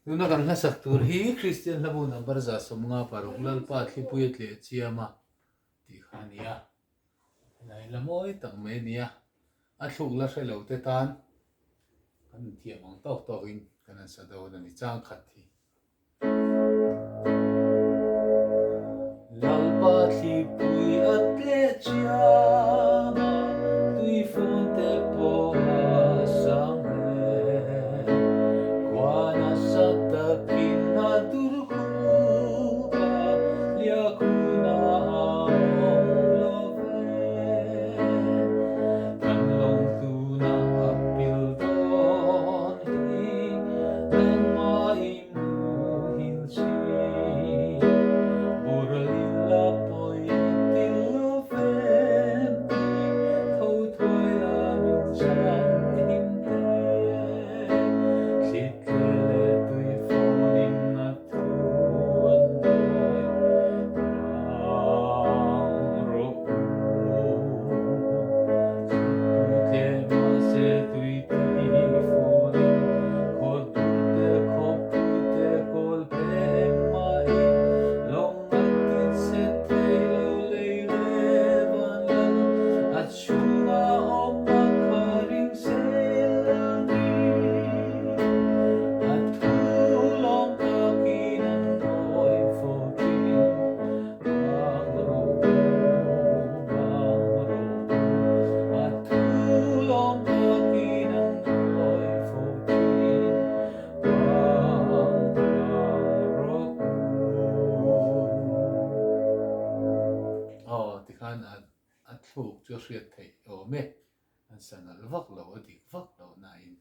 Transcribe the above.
Tuna kan hlasak tur hi Kristian hlabu number 156 Lalpa thlipui a tleh chiam a tih kha a ni a. Helai la mawi tak mai a ni a, a thluk la hre lo te tan kan inthiam ang tawk tawkin kan han sa dawn a ni chang khat hi. Lalpa thlipui a tleh chiam a, tui fun te pawh a sang hle. Khua nasa takin a dur khup a, liakhuna a awm lo ve. Kan lawng tuna a pil dawn hi, nangmah i Aw tikhan a thluk chu a hriat theih awm e, an sa nalh vak lo a dik vak lo nain.